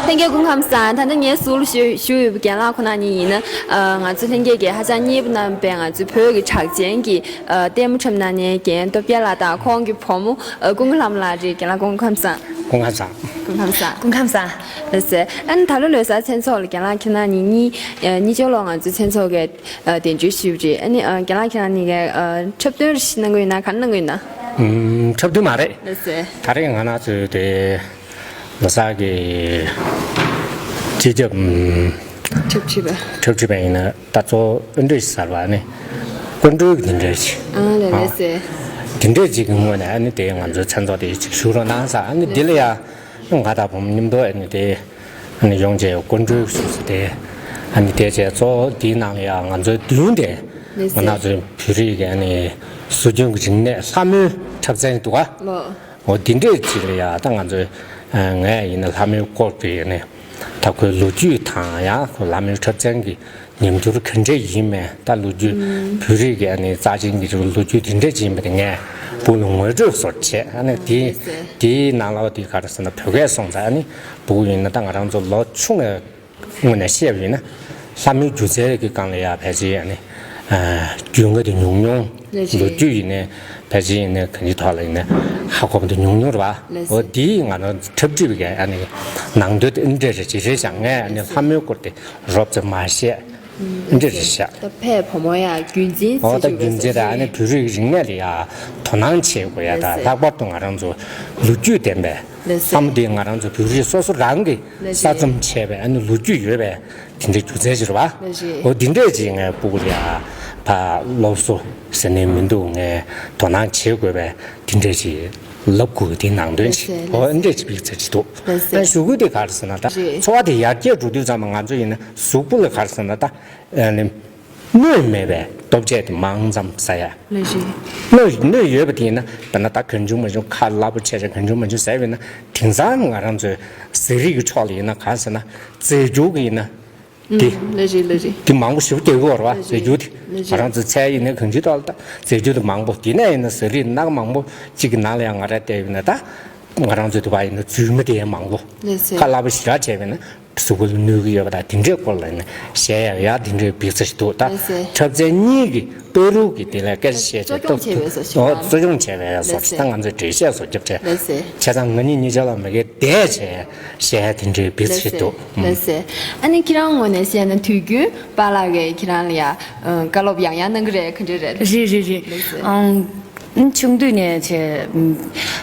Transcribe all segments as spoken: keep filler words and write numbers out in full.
ལྷན་རྒྱས་སྐུ་ཁམས་བཟང་། ད་ལྟ་ངའི་ཟུར་ལ་བཞུགས་བཞུགས་ཡོད་པའི་རྒན་ལགས་ཁོ་ན་གཉིས་ཡིན་ན། ཨ། ང་ཚོ་ལྷན་རྒྱས་ཀྱི་ཧ་ཅང་མཉེས་པོ་གནང་བའི་ང་ཚོའི་བོད་ཀྱི་གྲགས་ཅན་གྱི་ཨ། ལྟད་མོ་འཁྲབ་གནང་མཁན་རྒན་སྟོབས་རྒྱལ་ལགས་དང་ཁོང་གི་བུ་མོ་ཨ། ཀུན་དགའ་ལྷ་མོ་ལགས་རེད། རྒན་ལགས་སྐུ་ཁམས་བཟང་། སྐུ་ཁམས་བཟང་། སྐུ་ཁམས་བཟང་། སྐུ་ཁམས་བཟང་། ལགས་སེ། ཨ་ནི་ད་ལོ་ལོ་གསར་མཚན་ཚོགས་ལ་རྒན་ལགས་ཁྱེད་རང་གཉིས་གཉིས་ཨ། གཉིས་ཆར་ལོ་ང་ཚོའི་མཚན་ཚོགས་ཀྱི་ཨ། གདན་འདྲེན་ཞུས་པ་རེད། ཨ་ནི་ཨ། རྒན་ལགས་ཁྱེད་རང་གཉིས་ཀྱིས་ཨ། འཁྲབ་སྟོན་རེ་ཞིག་གནང་གི་ཡོད་ན། ག་རེ་གནང་གི་ཡོད་ན། ཨུམ། འཁྲབ་སྟོན་མ་རེད། ལགས་སེ། ད་རེས་ང་རང་ཚོའི་དེ། ལོ་གསར་གྱི་སྤྱི་ཁྱབ་ཨུམ། འཁྲབ་ཁྲིད་པ། འཁྲབ་ཁྲིད་པ་ཡིན་ན་ད་གཙོ་བོ་འདི་འདྲ་ཞིག་གསར་པ་ནི་སྐུ་མགྲོན་གྱི་འདི་འདྲ་ཞིག་ཨ་ལས། ཨ། ལགས་སེ། འདི་འདྲ་ཅིག་གི་ངོས་ནས་ཨ་ནི་དེ་ང་ཚོའི་མཚན་ཚོགས་དེ་ཅིག་ཞུ་རོགས་གནང་ཟེར། ཨ་ནི་འདི་ལ་ཡ་ང་དང་བུ་མོ་མཉམ་དུ་ཨ་ནི་དེ་ཨ་ནི་ཡོང་བྱས་སྐུ་མགྲོན་ཞུ་ས་དེ། ཨ་ནི་དེ་བྱས་གཙོ་བོ་དེའི་ནང་ལ་ཡ་ང་ཚོའི་མདུན་དེ་ལགས་སེ། ང་རང་ཚོའི་བོད་རིགས་ཀྱི་ཨ་ནི་སྲོལ་རྒྱུན་གྱི་རིག་གནས་ལྷ་མོའི་འཁྲབ་ཚན་འདུག་ག་ལོ། འོ་འདི་འདྲས་ཅིག་ལ་ཡ་ད་ང་ཚོས་ཨ། ངས་ཡིན་ན་ལྷ་མོའི་སྐོར་གྱི་ནས་ད་ཁོའི་ལོ་རྒྱུས་དང་ཡང་ཁོ་ལྷ་མོའི་འཁྲབ་ཚན་གྱི་ཉམས་འགྱུར་ག་འདྲས་ཡིན་མིན། ད་ལོ་རྒྱུས་ཨུམ། བོད་རིགས་ཀྱི་ཨ་ནི་རྩ་ཆེན་གྱི་ལོ་རྒྱུས་དེ་འདྲས་ཅིག་ཡིན་པ་དེ་ངས་སྤུ་གུ་ལ་ངོ་སྤྲོད་བཟོ་བྱས། ཨ་ནི་དེ་ལགས་སེ། དེའི་ནང་ལ་དེ་ག་རེ་ཟེར་ན་བོད་སྐད་སོང་ཙང་། ཨ་ནི་སྤུ་གུ་ཡིན་ན་ད་ང་རང་ཚོ་ལོ་ཆུང་ངའི་ངོས་ནས་བཤད་པ་ཡིན་ན་ལྷ་མོའི་སྒྱུ་རྩལ་གྱི་སྒང་ལ་ཡ་ཕལ་ཆེར་ཨ་ནི་ཨ། རྒྱུས་མངའ་དེ་ཉུང་ཉུང་། ལགས་སེ། ལོ་རྒྱུས་ཡིན་ནའི་ཕལ་ཆེར་ཡིན་ནའི་གང་ཅིའི་ཐོག་ལ་ཡིན་ནའི་ཧ་གོ་བ་དེ་ཉུང་ཉུང་རེད་པ། ལགས་སེ། འོ་དེ་ང་རང་འཁྲབ་ཁྲིད་པའི་ཨ་ནི་ནང་དོན་དེ་འདི་འདྲ་རེད་ཅེས་རེད་ཀྱང་། ངས་ཨ་ནི་ལྷ་མོའི་སྐོར་དེ་རོབ་ཙམ་མ་བཤད། འདི་འདྲ་རེད་ཤག་ད་ཕའི་བུ་མོ་ཡ་རྒྱུན་འཛིན་འོ་ད་ཟེར་རྒྱུ་རྒྱུན་འཛིན་རེད། ཨ་ནི་བོད་རིགས་རིག་གནས་ལ་ཡ་དོ་སྣང་བྱེད་དགོས་ཡ། ད་ལགས་སེ། ལྷག་པར་དུ་ང་རང་ཚོ་ལོ་རྒྱུས་ལྡན་པའི་ལགས་སེ། ལྷ་མོ་འདི་ང་རང་ཚོ་བོད་རིགས་སོ་སོ་རང་གིས་ལགས་སེ། གསར་རྩོམ་བྱས་པའི་ཨ་ནི་ལོ་རྒྱུས་ཡོད་པའི་དེ་འདྲའི་སྒྱུ་རྩལ་ཅིག་རེད་པ། ལགས་སེ། འོ་འདི་འདྲས་ཅིག་ངས་སྤུ་གུ་ལ་ཡ་ཕར་སློབ་གསོ་ཟེར་ནས་མི་འདུག་ངས་དོ་སྣང་བྱེད་དགོས་པའི་དེ་འདྲས་ཅིག་ལབ་དགོས་ཀྱི་དེའི་ནང་དོན་ཅིག་ལགས་སེ། འོ་ལགས་སེ། འདྲས་ཅིག་ཕིགས་ཚར་ཅིག་འདུག་ལགས་སེ། ཨ་ཞུ་དགོས་དེ་ག་རེ་ཟེར་ན། ད་ལགས་སེ། འཚོ་བ་དེ་ཡར་རྒྱས་འགྲོ་དུས་ཙམ་པ་ང་ཚོ་ཡིན་ན་གཟུགས་པོ་ལ་ག་རེ་ཟེར་ན། ད་ཨ་ནི་སྣོད་མེད་པའི་ལྟོ་ཆས་དེ་མང་ཙམ་ཟ་ཡ། ལགས་སེ། སྣོད་སྣོད་ཡོད་པ་དེ་ཡིན་ན། དཔེར་ན་ད་གང་བྱུང་མང་བྱུང་ཁ་སླ་པོ་བྱས་བྱས་གང་བྱུང་མང་བྱུང་ཟ་ཡ་ཡིན་ན། དེང་སང་ང་རང་ཚོའི་ཟས་རིགས་ཀྱི་ཕྱོགས་ལ་ཡིན་ན་ག་རེ་ཟེར་ན་རྫས་འགྱུར་གྱི་ཡིན་ན། དེ། ཨུམ། ལགས་རེད། ལགས་རེད། དེ་མང་པོ་ཞེ་པོ་རྒྱག་གི་ཡོད་རེད་པ། ལགས་རེད། རྫས་འགྱུར་དེ། ལགས་རེད། ང་རང་ཚོ་ཚལ་ཡིན་ན་གང་ཅིའི་ཐོག་ལ་ད་རྫས་འགྱུར་དེ་མང་པོ། དེ་ནས་ཡིན་ན་ཟས་རིགས་སྣ་མང་པོ་གཅིག་གི་ནང་ལ་ཡང་ང་རང་བལྟས་ཡོད་ན། ད་ང་རང་ཚོ་དུ་བ་ཡིན་ན་རྫུས་མ་དེ་ཡང་མང་པོ། ལགས་སེ། ཁ་སླ་པོ་ཞེ་དྲག་བྱས་པ་ཡིན་ན་གཟུགས་པོ་ལ་གནོད་ཀྱི་ཡོད་པ་དང་། དེ་འདྲའི་སྐོར་ལ་ཡིན་ན་བཤད་ཡ་ཡ་དེ་འདྲའི་ཕིགས་ཚར་ཞིག་འདུག་ད་ལགས་སེ། འཁྲབ་ཚན་གཉིས་ཀྱི་བར་དུ་གི་དེ་ལ་སྐད་ཆ་བཤད་བྱས་གཙོ་སྐྱོང་བྱས་པའི་བཟོ་ཞིག་དང་། གཙོ་སྐྱོང་བྱས་པའི་བཟོ་ཞིག་དང་། ལགས་སེ། ང་ཚོས་འགྲེལ་བཤད་བཟོ་རྒྱབ་བྱས། ལགས་སེ། བྱས་ཙང་ང་གཉིས་གཉིས་ཆ་ལ་མ་གིར་བསྡད་བྱས་བཤད་ཡ་དེ་འདྲའི་ཕིགས་ཚར་ཞིག་འདུག་ལགས་སེ། ཨ་ནི་ཁྱེད་རང་ངོས་ནས་བཤད་ན་དུས་རྒྱུན་པཱ་ལགས་ཀྱིས་ཁྱེད་རང་ལ་ཡ་ཨ། བཀའ་སློབ་ཡང་ཡང་གནང་གི་རེད། ག་འདྲ་རེད། རེད་རེད་རེད། ལགས་སེ། ཨང་། ཆུང་དུས་ནས་བྱས།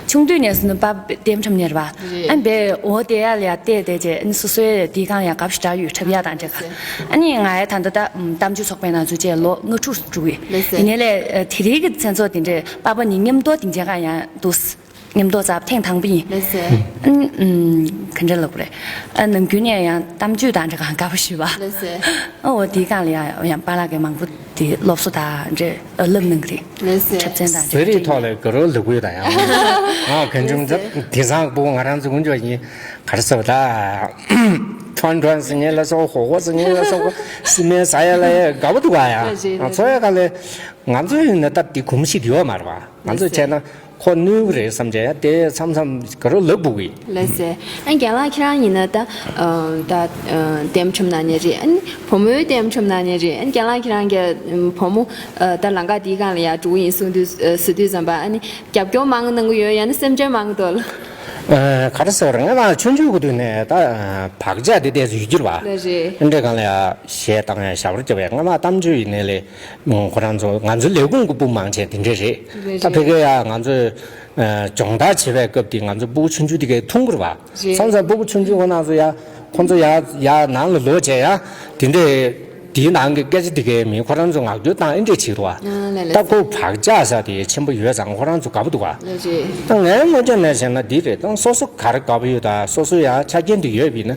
ཆུང་དུས་ནས་ཟེར་ན་པཱ་ལྟད་མོ་འཁྲབ་མཁན་རེད་པ། རེད། ཨ་ནི་འོ་དེ་ཡ་ལ་ཡ་བལྟས་བལྟས་བྱས། ཨ་ནི་སོ་སོའི་དེའི་སྒང་ལ་ཡ་དགའ་པོ་ཞེ་དྲག་ཡོད། འཁྲབ་ཡ་དང་འདྲ་ག་ཨ་ནི་ང་ཡ་ད་ལྟ་ད་གཏམ་བརྗོད་ཚོགས་པའི་ནང་ཚུད་བྱས་ལོ་ལྔ་དྲུག་འགྲོ་གི། ལགས་སེ། ཡིན་ནའི་ལས་དེ་རིང་གི་མཚན་ཚོགས་དེ་འདྲའི་པཱ་པཱ་གཉིས་མཉམ་དུ་སྡིངས་ཆའི་སྒང་ཡང་འདུག་མཉམ་དུ་འཁྲབ་ཐེངས་དང་པོ་ཡིན། ལགས་སེ། ཨ་ནི་ཨུམ། ག་འདྲ་ལབ་དགོས་རེད། ཨ། ནམ་རྒྱུན་ནས་ཡང་གཏམ་བརྗོད་དང་འདྲ་ག་དགའ་པོ་ཞེ་པོ། ལགས་སེ། ཨ། འོ་དེའི་སྒང་ལ་ཡང་ཡང་པཱ་ལགས་ཀྱིས་མང་པོ་དེ་སློབ་གསོ་དང་འདྲ་བསླབ་གནང་གི་རེད། ལགས་སེ། འཁྲབ་ཚན་དང་འདྲ། ཟས་རིགས་ཐོག་ལ་དགའ་རབ་ལབ་དགོས་དང་ཡང་། ཨ། གང་བྱུང་། ལགས་སེ། དེང་སང་སྤུ་གུ་ང་རང་ཚོ་ཀུན་སྤྱོད་ཡིན། ག་རེ་ཟེར་བ་ད། ཁྲོན་ཁྲོན་ཟེར་མཁན་ལ་སོགས། ཧོ་ཧོ་ཟེར་མཁན་ལ་སོགས། སི་མེན་ཟ་ཡ་ལ་ཡ་དགའ་པོ་འདུག་ག་ཡ། ལགས་སེ། ང་ཚོ་ཡ་ག་ལས། ང་ཚོ་ཡིན་ན་ད་དེ་གོམས་གཤིས་དེ་ཡོད་མ་རེད་པ། ང་ཚོ་བྱས་ན་ཁོ་གནོད་གི་རེད་བསམ་བྱས་ཡ་དེ་མཚམས་མཚམས་དགའ་རབ་ལབ་དགོས་གི། ལགས་སེ། ཨ། རྒན་ལགས་ཁྱེད་རང་ཡིན་ན་ད་ཨ། ད་ཨ། ལྟད་མོ་འཁྲབ་གནང་མཁན་རེད། ཨ་ནི་བུ་མོའི་ལྟད་མོ་འཁྲབ་གནང་མཁན་རེད། ཨ་ནི་རྒན་ལགས་ཁྱེད་རང་གི་ཨ། བུ་མོ་ཨ། ད་ལམ་ཁ་འདིའི་སྒང་ལ་ཡ་འགྲོ་གི་ཡིན་གསུང་དུས་ཨ། ཟེར་དུས་ཙམ་པ། ཨ་ནི་རྒྱབ་སྐྱོར་མང་གནང་གི་ཡོད། ཡང་ན་སེམས་ཁྲལ་མང་གི་འདུག་ལགས། ཨ། ག་རེ་ཟེར་བ་རེད། ང་ལ་ཆུང་ཆུང་གི་དུས་ནས་ད་བག་ཆགས་དེ་ཏོག་ཙམ་ཡོད་ཀྱི་རེད་པ། ལགས་རེད། ཨ་འདྲའི་སྒང་ལ་ཡ་གཞས་བཏང་ཡ། ཞབས་བྲོ་རྒྱབ་ཡ། སྔ་མ་གཏམ་བརྗོད་ཡིན་ནའི་ལས། ཁོ་རང་ཚོ་ང་ཚོའི་ལས་ཁུངས་ཀྱི་སྤུ་མང་ཆེ་དེ་འདྲས་རེད། རེད། ད་ཕ་གིར་ཡ་ང་ཚོས་ཨ། སྦྱོང་བརྡར་བྱེད་པའི་སྐབས་དེ་ང་ཚོ་སྤུ་གུ་ཆུང་ཆུང་དེ་གས་མཐོང་གི་རེད་པ། རེད། མཚམས་མཚམས་སྤུ་གུ་ཆུང་ཆུང་ཁོ་རང་ཚོ་ཡ། ཁོ་ཚོ་ཡ་ཡ་ནང་ལ་ལོག་བྱས་ཡ། དེ་འདྲས་དེའི་ནང་གི་སྐད་ཆ་དེ་གས་མིན། ཁོ་རང་ཚོ་ངག་སྐྱོར་བཏང་ཨེ་འདྲས་བྱེད་རོགས། ཨ་ལས་ལས། ད་ཁོ་བག་ཆགས་ས་དེ་ཆེན་པོ་ཡོད་ཙང་ཁོ་རང་ཚོ་དགའ་པོ་འདུག་ག་ལས་རེད། ད་ངའི་ངོས་ཀྱང་ནས་བྱས་ན་འདི་རེད། ད་སོ་སོ་ག་རེ་དགའ་པོ་ཡོད་དང་། སོ་སོ་ཡ་ཆ་རྐྱེན་དེ་ཡོད་པ་ཡིན་ན།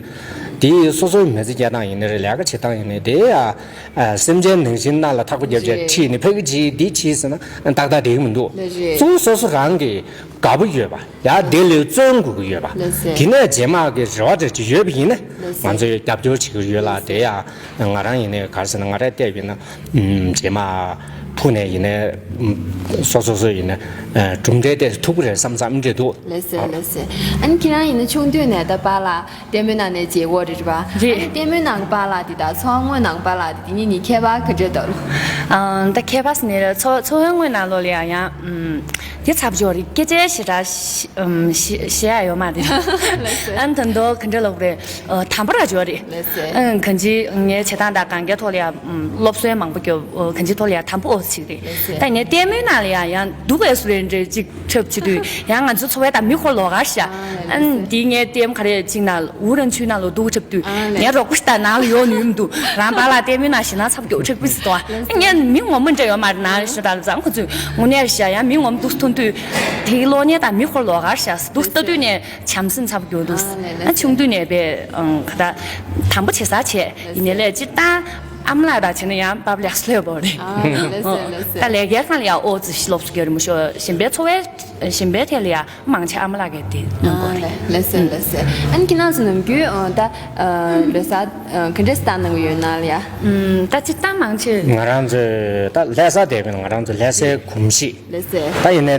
དེ་སོ་སོའི་མི་ཚེ་སྐྱེལ་སྟངས་ཡིན་ནའི་རེད། ལས་ཀ་བྱེད་སྟངས་ཡིན་ནའི་དེ་ཡ། ཨ། སེམས་ཅན་ནང་བཞིན་སྣ་ལ་ཐག་པ་བརྒྱབ་བྱས། རེད། ཁྲིད་ནས་ཕ་གི་བྱེད། འདི་བྱེད་ཟེར་ན་ཏག་ཏག་བསྡད་ཀྱི་མི་འདུག་ལགས་རེད། གཙོ་བོ་སོ་སོ་རང་གི་དགའ་པོ་ཡོད་པ། ཡ་དེ་ལ་བརྩོན་དགོས་ཀྱི་ཡོད་པ། ལགས་སེ། དེ་ནས་རྗེས་མ་གི་རེ་བ་འདྲ་ཅིག་ཡོད་པ་ཡིན་ན། ལགས་སེ། ང་ཚོས་རྒྱབ་སྐྱོར་བྱེད་ཀྱི་ཡོད་ལ། དེ་ཡང་ང་རང་ཡིན་ནའི་ག་རེ་ཟེར་ན། ང་རང་བལྟས་པ་ཡིན་ན། ཨུམ། རྗེས་མ་ ཐུག་ནས་ཡིན་ནའི་སོ་སོ་སོ་ཡིན་ན་གྲུབ་འབྲས་དེ་ཐུག་གི་རེད་བསམ་བསམ་འདྲ་འདུག་ལགས་སོ་ལགས་སོ། ཨ་ནི་ཁྱེད་རང་ཡིན་ན་ཆུང་དུས་ནས་ད་པཱ་ལགས་ལྟད་མོའི་ནང་ནས་མཇལ་ཡོད་རེད་པ། རེད། ཨ་ནི་ལྟད་མོའི་ནང་གི་པཱ་ལགས་དེ་དང་འཚོ་བ་དངོས་ནང་གི་པཱ་ལགས་དེ་དེ་གཉིས་གཉིས་ཁྱད་པར་ག་འདྲ་འདུག་ཨང་། ད་ཁྱད་པར་ཟེར་ནས་འཚོ་འཚོ་བའི་དངོས་ནང་ལོགས་ལ་ཡང་ཡང་ཨམ། དེ་ཚབ་ཆོག་རེད། སྐད་ཆ་ཞེ་དྲག་ཤ- ཨམ། ཤེས་ཤེས་ཡ་ཡོད་མ་རེད། ལགས་སོ། ཨ་ནི་ད་དུང་ག་འདྲ་ལབ་དགོས་རེད། ཨ། དམ་པོ་ར་ཆོག་རེད། ལགས་སོ། ཨ། གང་ཅི་ངའི་བྱེད་སྟངས་དང་གང་གའི་ཐོག་ལ་ཡང་སློབ་གསོ་མང་པོ་རྒྱོབ། གང་ཅིའི་ཐོག་ལ་ཡང་དམ་པོ་འོ་ཅིག་རེད། ལགས་སོ། ད་ངས་ལྟད་མོའི་ནང་ལ་ཡང་ཡང་སྡུག་པའི་བཟོ་འདྲ་ཅིག་འཁྲབ་བྱེད་དུས་ཡང་ང་ཚོ་འཚོ་བའི་དང་མི་ཁོ་ལོགས་ཀ་ཤ། ཨ། ཨ་ནི་དེ་ངའི་ལྟད་མོ་ག་རེ་ཅིག་ན་ཝུ་རན་ཆུའི་ནང་ལ་སྡུག་འཁྲབ་དུས། ཨ་ལས། ངའི་རོགས་པ་ཞིག་དང་ནང་ལ་ཡོང་ནུས་མི་འདུག་རང་པཱ་ལགས་ལྟད་མོའི་ནང་ཞེད་སྣང་ཚ་པོ་རྒྱོབ་འཁྲབ་པི་སི་དང་། ངས་མི་ངོ་མ་འདྲ་ཡོད་མ་རེད། ནང་ལ་ཞུ་དྲག་ལ་བཟང་ཁོ་ཚོས་དངོས་གནས་ཤ་ཡང་མི་ངོ་མ་སྡུག་ཐོན་དུས། དེའི་གློག་བརྙན་དང་མི་ཁོ་ལོགས་ཀ་ཤ་སྡུག་ལྟ་དུས་ནས་བྱམས་སེམས་ཚ་པོ་རྒྱོབ་འདུག་ཨ་ལས་ལས། ཨ། ཆུང་དུས་ནས་པས་ཨང་ག་ད་དམ་པོ་བྱེད་ས་བྱས་ཡིན་ནའི་ལས་སྤྱིར་བཏང་ཨ་མ་ལགས་དང་བྱས་ན་ཡང་པཱ་ལགས་སུ་ལས་པོ་རེད། ཨ་ལས་སོ་ལས་སོ། ད་ལས་ཀའི་སྒང་ལ་ཡང་ཨོ་ཙི་ཤི་ལོབ་སུ་གྱོ་རི་མོ་ཤོ་གཞན་པའི་འཚོ་བའི་གཞན་པའི་ཐད་ལ་ཡང་མང་ཆེ་ཨ་མ་ལགས་ཀྱིས་དེ་གནང་དགོས་རེད། ལས་སོ་ལས་སོ། ཨ་ནི་ཁྱེད་རང་ཚོ་ནམ་རྒྱུན་ད་ལོ་གསར་ག་འདྲས་བཏང་གནང་གི་ཡོད་ན་ལ་ཡ། ད་སྤྱིར་བཏང་མང་ཆེ། ང་རང་ཚོས་ད་ལྷ་ས་དེ་བས་ང་རང་ཚོ་ལྷ་སའི་གོམས་གཤིས། ལགས་སོ། ད་ཡིན་ནའི་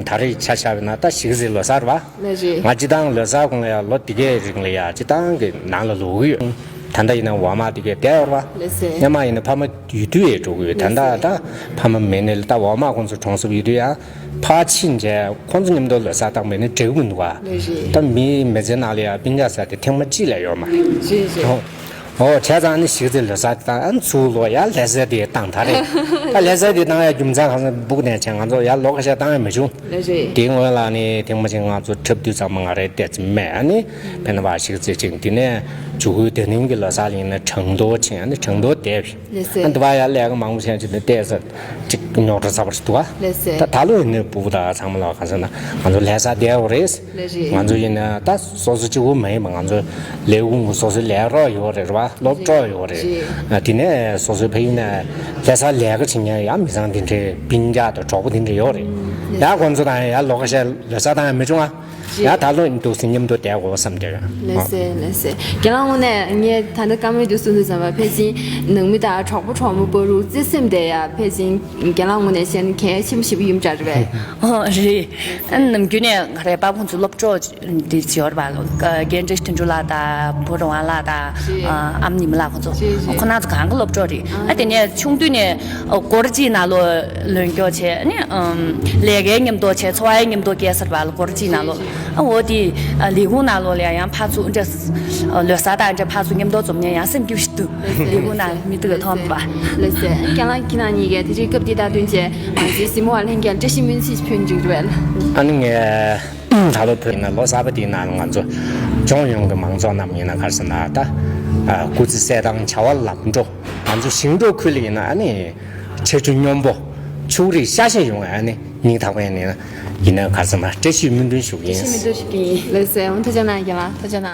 ད་རེས་ཆ་བཞག་པ་ཡིན་ན་ད་གཞིས་རྩེ་ལོ་གསར་བ། ལགས་རེད། ང་སྤྱིར་བཏང་ལོ་གསར་གོང་ལ་ཡ་ལོ་འདི་གའི་རིང་ལ་ཡ་སྤྱིར་བཏང་གི་ནང་ལ་ལོག་གི་ཡོད། ད་ལྟ་ཡིན་ན་འོག་མ་འདི་གའི་བསྡད་ཡོད་རེད་བ། ལགས་སོ། སྔོན་མ་ཡིན་ན་ཕ་མ་ཡུལ་དུས་ཡས་འགྲོ་གི་ཡོད། ད་ལྟ་ད་ཕ་མ་མེད་ནས་ད་འོག་མ་ཁོང་ཚོ་གྲོང་གསེབ་ཡུལ་དུས་ཡ་ཕར་ཕྱིན་བྱས་ཁོང་ཚོ་མཉམ་དུ་ལོ་གསར་བཏང་བ་ཡིན་ན་འགྲིག་གི་མི་འདུག་བ། ལགས་རེད། ད་མི་མི་ཚེ་ནང་ལ་ཡ་སྤུན་ཀྱག་ཟེར་དེ་ཐེངས་མ་གཅིག་ལས་ཡོད་མ་རེད། རེད་རེད། ཨོ། བྱས་ཙང་ནི་གཞིས་རྩེ་ལོ་གསར་དེ་བཏང་ཨ་ཚུར་ལོག་ཡར་ལྷ་སའི་དེ་བཏང་ད་རེད། ད་ལྷ་སའི་དེ་བཏང་ཡ་རྒྱུ་མཚན་གང་ཟེར་སྦུག་ནས་བྱས་ང་ཚོ་ཡར་ལོ་ཁ་ཤས་བཏང་ཡ་མི་བྱུང་། ལགས་རེད། དེའི་སྔོན་ལ་ནི་ཐེངས་མ་ཅིག་ང་ཚོ་འཁྲབ་དུས་ཚང་མ་ང་རའི་ལྟས་ཙམ་མེད། ཨ་ནི་ཕན་པ་གཞིས་རྩེ་ཅིག་དེ་ནས་འཇུག་སྐུལ་དེ་ནིང་གི་ལོ་གསར་ཡིན་ན་ཁྲང་ཏོ་ཕྱིན། ཨ་ནི་ཁྲང་ཏོ་བསྡད་ཕྱིན། ལགས་སོ། ཨ་འདི་བ་ཡར་ལས་ཀ་མང་པོ་བྱས་ཅིག་ནི་ལྟས་ས་ཅིག་རྙོག་དྲ་ཚ་པོ་ཞིག་འདུག་ག་ལགས་སོ། ད་ད་ལོ་ཡིན་ནི་སྤུ་གུ་དང་ཚང་མ་ལ་གང་ཟེར་ན་ང་ཚོ་ལྷ་ས་བསྡད་ཡོད་རེད། ལགས་རེད། ང་ཚོ་ཡིན་ན་ད་སོ་སོ་གཅིག་པུ་མ་ཡིན་པ་ང་ཚོ་ལས་ཁུངས་སོ་སོའི་ལས་རོགས་ཡོད་རེད་བ། སློབ་གྲོགས་ཡོད་རེད། རེད། དེ་ནས་སོ་སོའི་ཕ་ཡུལ་ནས་ལྷ་སར་ལས་ཀ་བྱེད་མཁན་ཡང་མི་ཚང་དེ་འདྲའི་སྤུན་ཀྱག་དང་གྲོགས་པོ་དེ་འདྲ་ཡོད་རེད། ཡང་ཁོང་ཚོ་དང་ཡང་ལོ་ཁ་ཤས་ལོ་གསར་བཏང་ཡང་མི་བྱུང་ང་། ཡང་ད་ལོ་འདུག་སེ་མཉམ་དུ་བསྡད་དགོས་བསམ་གྱི་ཡོད། ལགས་སེ་ལགས་སེ། རྒན་ལགས་དངོས་གནས་ངས་ད་ལྟ་བཀའ་མོལ་དུ་གསུངས་དུས་ཙམ་པ་ཕལ་ཆེར་ནང་མི་དང་གྲོགས་པོ་གྲོགས་མོ་བར་དུ་བརྩེ་སེམས་དེ་ཡང་ཕལ་ཆེར་རྒན་ལགས་ངོས་ནས་བཤད་ན་གལ་ཆེན་པོ་ཞིག་ཡིན་པ་འདྲ་རེད་པས། ཨོ་རེད། ཨ་ནི་ནམ་རྒྱུན་ནས་ང་རའི་པ་ཕུང་ཚོའི་སློབ་གྲོགས་འདི་བྱེད་ཡོད་རེད་པ། རྒན་བཀྲ་ཤིས་དོན་གྲུབ་ལགས་དང་བུ་རོང་བ་ལགས་དང་། རེད། ཨ་ཨམ་ཉི་མ་ལགས་ཁོང་ཚོ། རེད་རེད། ཁོ་རང་ཚོ་གང་གི་སློབ་གྲོགས་རེད། ཨ་དེ་ནས་ཆུང་དུས་ནས་སྒོར་གཅིག་ནང་ལོགས་ལོན་སྐྱོར་བྱས་ནས་ཨམ་ལས་ཀའི་མཉམ་དུ་བྱས། འཚོ་བའི་མཉམ་དུ་སྐྱེལ་ས་རེད་པ། སྒོར་གཅིག་ནང་ལོགས། ཨ་འོ་དེ་ལས་ཁུངས་ནང་ལོགས་ལ་ཡང་ཕར་ཚུར་འདྲ་ལོ་གསར་དང་འདྲ་ཕར་ཚུར་མཉམ་དུ་འཛོམས་ནས་ཡང་སེམས་སྐྱིད་པོ་ཞིག་འདུག་ལས་ཁུངས་ནང་མི་དེ་ག་མཐོང་བ། ལགས་སེ། རྒན་ལགས་ཁྱེད་རང་གཉིས་ཀས་དེ་རིང་སྐབས་འདི་དང་བསྟུན་བྱས་ང་ཚོའི་གཟིགས་མོ་བ་ལྷན་རྒྱས་ལ་བཀྲ་ཤིས་སྨོན་ཚིག་ཕུལ་འཇུག་རེད། ཨ་ནི་ངས་ད་ལོ་བོད་ཡིན་ན་ལོ་གསར་པ་དེའི་ནང་ང་ཚོ་ལྗོངས་ཡོངས་ཀྱི་མང་ཚོགས་རྣམས་ཡིན་ན་ག་རེ་ཟེར་ན་ད་སྐུ་ཚེ་གསལ་ཐང་བྱ་བ་ལམ་འགྲོ། ང་ཚོ་ཞིང་འབྲོག་ཁུལ་ལ་ཡིན་ན་ཨ་ནི་ཆར་ཆུ་སྙོམས་པོ། ཕྱུགས་རིགས་ཤ་ཤེད་ཡོང་བའི་ཨ་ནི་སྙིང་ཐག་པ་ནས་ཡིན་ན་ག་རེ་ཟེར་ན་བཀྲ་ཤིས་སྨོན་འདུན་ཞུ་གི་ཡིན། བཀྲ་ཤིས་སྨོན་འདུན་ཞུ་གི་ཡིན། ལགས་སེ། ཐུགས་རྗེ་གནང་། རྒན་ལགས་ཐུགས་རྗེ་གནང་།